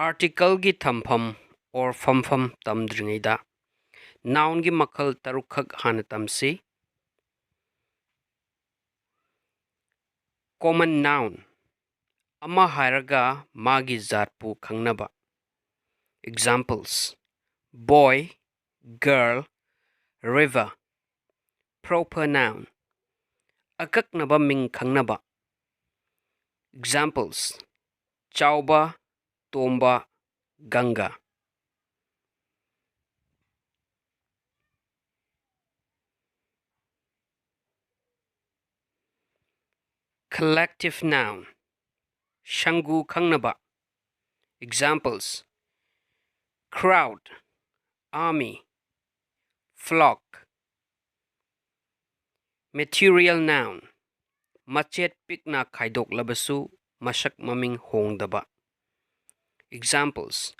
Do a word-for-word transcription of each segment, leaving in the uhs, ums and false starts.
Articleꯒꯤ ꯊꯝꯐꯝ or ꯐꯝꯐꯝ ꯇꯝꯗ꯭ꯔꯤꯉꯩꯗ nounꯒꯤ ꯃꯈꯜ ꯇꯔꯨꯛꯈꯛ ꯍꯥꯟꯅ ꯇꯝꯁꯤ꯫ Common noun, ꯑꯃ ꯍꯥꯏꯔꯒ ꯃꯥꯒꯤ ꯖꯥꯠꯄꯨ ꯈꯪꯅꯕ꯫ Examples: boy, girl, river. Proper noun, ꯑꯀꯛꯅꯕ ꯃꯤꯡ ꯈꯪꯅꯕ꯫ Examples: ꯆꯥꯎꯕ, ꯇꯣꯝꯕ, ꯒꯪꯒꯥ꯫ Collective noun, ꯁꯪꯒꯨ ꯈꯪꯅꯕ꯫ Examples: crowd, army, flock. Material noun, ꯃꯆꯦꯠ ꯄꯤꯛꯅ ꯈꯥꯏꯗꯣꯛꯂꯕꯁꯨ ꯃꯁꯛ ꯃꯃꯤꯡ ꯍꯣꯡꯗꯕ꯫ Examples: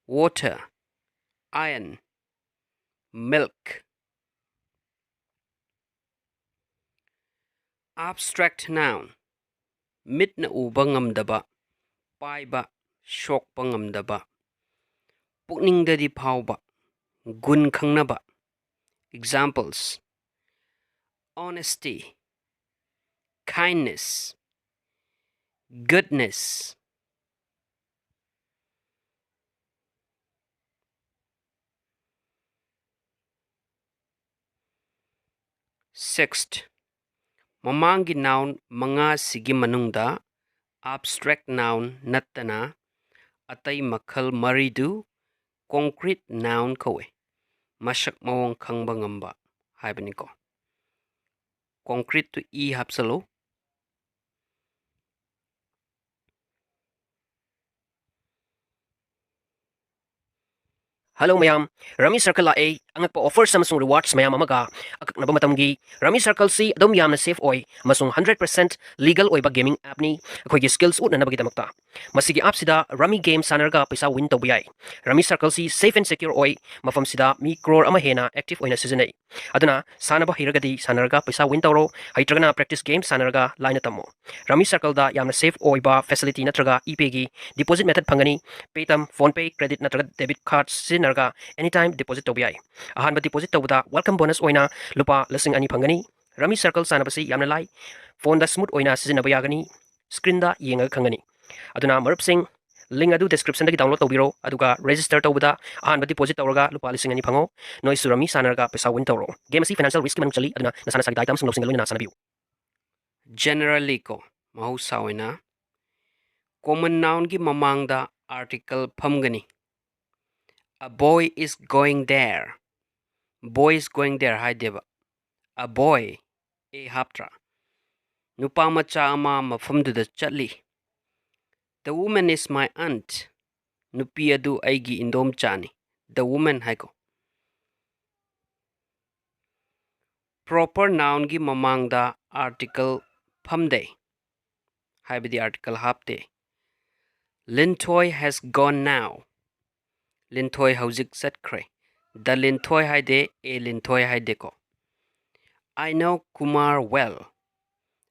water, iron, milk. Abstract noun, ꯃꯤꯠꯅ ꯎꯕ ꯉꯝꯗꯕ, ꯄꯥꯏꯕ, ꯁꯣꯛꯄ ꯉꯝꯗꯕ, ꯄꯨꯛꯅꯤꯡꯗꯗꯤ ꯐꯥꯎꯕ, ꯒꯨꯟ ꯈꯪꯅꯕ꯫ Examples: honesty, kindness, goodness. Sixth, ꯃꯃꯥꯡꯒꯤ noun ꯃꯉꯥꯁꯤꯒꯤ ꯃꯅꯨꯡꯗ abstract noun ꯅꯠꯇꯅ ꯑꯇꯩ ꯃꯈꯜ ꯃꯔꯤꯗꯨ concrete noun ꯀꯧꯏ꯫ ꯃꯁꯛ ꯃꯑꯣꯡ ꯈꯪꯕ ꯉꯝꯕ ꯍꯥꯏꯕꯅꯤꯀꯣ꯫ Concreteꯇꯨ E ꯍꯥꯞꯆꯜꯂꯨ꯫ Hello ꯃꯌꯥꯝ, ꯔꯃꯤ ꯁꯔꯀꯜ ꯂꯥꯛꯑꯦ꯫ ꯑꯉꯛꯄ offers ꯑꯃꯁꯨꯡ rewards ꯃꯌꯥꯝ ꯑꯃꯒ ꯑꯀꯛꯅꯕ ꯃꯇꯝꯒꯤ Rummy Circle ꯁꯤ ꯑꯗꯨꯝ ꯌꯥꯝꯅ safe ꯑꯣꯏ ꯑꯃꯁꯨꯡ hundred percent legal ꯑꯣꯏꯕ gaming app ꯅꯤ꯫ ꯑꯩꯈꯣꯏꯒꯤ skills ꯎꯠꯅꯅꯕꯒꯤꯗꯃꯛꯇ ꯃꯁꯤꯒꯤ app ꯁꯤꯗ Rummy game ꯁꯥꯟꯅꯔꯒ ꯄꯩꯁꯥ win ꯇꯧꯕ ꯌꯥꯏ꯫ Rummy Circle ꯁꯤ safe and secure ꯑꯣꯏ꯫ ꯃꯐꯝꯁꯤꯗ ꯃꯤ crore ꯑꯃ ꯍꯦꯟꯅ active ꯑꯣꯏꯅ ꯁꯤꯖꯤꯟꯅꯩ꯫ ꯑꯗꯨꯅ ꯁꯥꯟꯅꯕ ꯍꯩꯔꯒꯗꯤ ꯁꯥꯟꯅꯔꯒ ꯄꯩꯁꯥ win ꯇꯧꯔꯣ, ꯍꯩꯇ꯭ꯔꯒꯅ practice game ꯁꯥꯟꯅꯔꯒ ꯂꯥꯏꯅ ꯇꯝꯃꯣ꯫ Rummy Circle ꯗ ꯌꯥꯝꯅ safe ꯑꯣꯏꯕ facility ꯅꯠꯇ꯭ꯔꯒ ePay ꯒꯤ deposit method ꯐꯪꯒꯅꯤ꯫ Paytm, PhonePe, credit ꯅꯠꯇ꯭ꯔꯒ debit card ꯁꯤꯖꯤꯟꯅꯔꯒ anytime deposit ꯇꯧꯕ ꯌꯥꯏ꯫ ꯑꯍꯥꯟꯕ deposit ꯇꯧꯕꯗ welcome bonus ꯑꯣꯏꯅ ꯂꯨꯄꯥ ꯂꯤꯁꯤꯡ ꯑꯅꯤ ꯐꯪꯒꯅꯤ꯫ Rummy Circle ꯁꯥꯟꯅꯕꯁꯤ ꯌꯥꯝꯅ ꯂꯥꯏ꯫ Phone ꯗ smooth ꯑꯣꯏꯅ ꯁꯤꯖꯤꯟꯅꯕ ꯌꯥꯒꯅꯤ꯫ Screen ꯗ ꯌꯦꯡꯉꯒ ꯈꯪꯒꯅꯤ꯫ ꯑꯗꯨꯅ ꯃꯔꯨꯞꯁꯤꯡ, link ꯑꯗꯨ description ꯗꯒꯤ download ꯇꯧꯕꯤꯔꯣ, ꯑꯗꯨꯒ register ꯇꯧꯕꯗ ꯑꯍꯥꯟꯕ deposit ꯇꯧꯔꯒ ꯂꯨꯄꯥ ꯂꯤꯁꯤꯡ ꯑꯅꯤ ꯐꯪꯉꯣ꯫ ꯅꯣꯏꯁꯨ Rummy ꯁꯥꯟꯅꯔꯒ ꯄꯩꯁꯥ win ꯇꯧꯔꯣ꯫ Game ꯑꯁꯤ financial risk ꯀꯤ ꯃꯅꯨꯡ ꯆꯜꯂꯤ, ꯑꯗꯨꯅ ꯅꯁꯥ ꯅꯁꯥꯒꯤ ꯗꯥꯏꯇ ꯑꯃꯁꯨꯡ ꯂꯧꯁꯤꯡꯒ ꯂꯣꯏꯅꯅ ꯁꯥꯟꯅꯕꯤꯌꯨ꯫ Generally ꯀꯣ, ꯃꯍꯧꯁꯥ ꯑꯣꯏꯅ common noun ꯒꯤ ꯃꯃꯥꯡꯗ article ꯐꯝꯒꯅꯤ꯫ A boy is going there. Boy is going there ꯍꯥꯏꯗꯦꯕ꯫ A boy, a ꯍꯥꯞꯇ꯭ꯔꯥ? ꯅꯨꯄꯥ ꯃꯆꯥ ꯑꯃ ꯃꯐꯝꯗꯨꯗ ꯆꯠꯂꯤ꯫ The woman is my aunt. ꯅꯨꯄꯤ ꯑꯗꯨ ꯑꯩꯒꯤ ꯏꯟꯗꯣꯝꯆꯥꯅꯤ꯫ The woman ꯍꯥꯏꯀꯣ꯫ Proper noun ꯒꯤ ꯃꯃꯥꯡꯗ article ꯐꯝꯗꯦ, ꯍꯥꯏꯕꯗꯤ article ꯍꯥꯞꯇꯦ꯫ Linthoi has gone now. ꯂꯤꯟꯊꯣꯏ ꯍꯧꯖꯤꯛ ꯆꯠꯈ꯭ꯔꯦ꯫ The ꯂꯤꯟꯊꯣꯏ ꯍꯥꯏꯗꯦ, a Linthoi ꯍꯥꯏꯗꯦꯀꯣ꯫ I know Kumar well.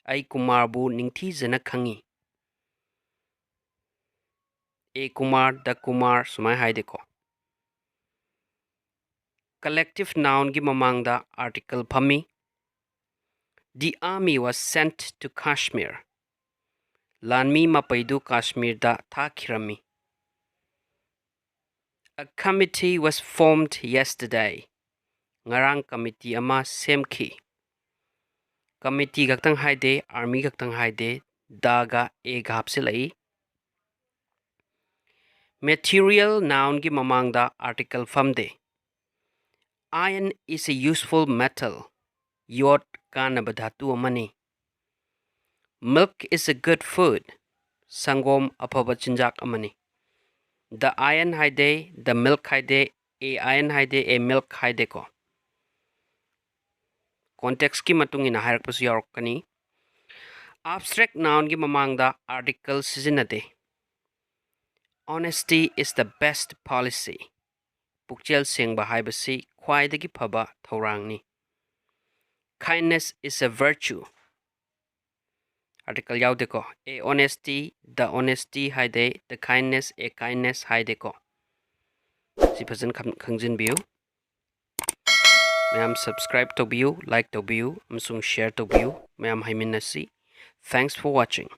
ꯑꯩ ꯀꯨꯃꯥꯔꯕꯨ ꯅꯤꯡꯊꯤꯖꯅ ꯈꯪꯉꯤ꯫ A ꯀꯨꯃꯥꯔ, the ꯀꯨꯃꯥꯔ ꯁꯨꯃꯥꯏꯅ ꯍꯥꯏꯗꯦꯀꯣ꯫ Collective noun ꯒꯤ ꯃꯃꯥꯡꯗ article ꯐꯝꯃꯤ꯫ The army was sent to Kashmir. ꯂꯥꯟꯃꯤ ꯃꯄꯩꯗꯨ ꯀꯥꯁꯃꯤꯔꯗ ꯊꯥꯈꯤꯔꯝꯃꯤ꯫ A committee was formed yesterday. ꯉꯔꯥꯡ committee ꯑꯃ ꯁꯦꯝꯈꯤ꯫ Committee ꯈꯛꯇꯪ ꯍꯥꯏꯗꯦ, army ꯈꯛꯇꯪ ꯍꯥꯏꯗꯦ, the ꯒ a ꯒ ꯍꯥꯞꯆꯤꯜꯂꯛꯏ꯫ Material noun ꯒꯤ ꯃꯃꯥꯡꯗ article ꯐꯝꯗꯦ꯫ Iron is a useful metal. ꯌꯣꯠ ꯀꯥꯟꯅꯕ ꯙꯥꯇꯨ ꯑꯃꯅꯤ꯫ Milk is a good food. ꯁꯪꯒꯣꯝ ꯑꯐꯕ ꯆꯤꯟꯖꯥꯛ ꯑꯃꯅꯤ꯫ The iron ꯍꯥꯏꯗꯦ, the milk ꯍꯥꯏꯗꯦ, A I N ꯍꯥꯏꯗꯦ, a milk ꯍꯥꯏꯗꯦꯀꯣ꯫ Context ꯀꯤ ꯃꯇꯨꯡ ꯏꯟꯅ ꯍꯥꯏꯔꯛꯄꯁꯨ ꯌꯥꯎꯔꯛꯀꯅꯤ꯫ Abstract noun ꯒꯤ ꯃꯃꯥꯡꯗ article ꯁꯤꯖꯤꯟꯅꯗꯦ꯫ Honesty is the best policy. ꯄꯨꯛꯆꯦꯜ ꯁꯦꯡꯕ ꯍꯥꯏꯕꯁꯤ ꯈ꯭ꯋꯥꯏꯗꯒꯤ ꯐꯕ ꯊꯧꯔꯥꯡꯅꯤ꯫ Kindness is a virtue. Article ꯌꯥꯎꯗꯦꯀꯣ꯫ A honesty, the honesty ꯍꯥꯏꯗꯦ, the kindness, a kindness ꯍꯥꯏꯗꯦꯀꯣ꯫ ꯁꯤ ꯐꯖꯅ ꯈꯪ-, ꯈꯪꯖꯤꯟꯕꯤꯌꯨ꯫ ꯃꯌꯥꯝ subscribe ꯇꯧꯕꯤꯌꯨ, like ꯇꯧꯕꯤꯌꯨ ꯑꯃꯁꯨꯡ share ꯇꯧꯕꯤꯌꯨ꯫ ꯃꯌꯥꯝ ꯍꯩꯃꯤꯟꯅꯁꯤ꯫ Thanks for watching.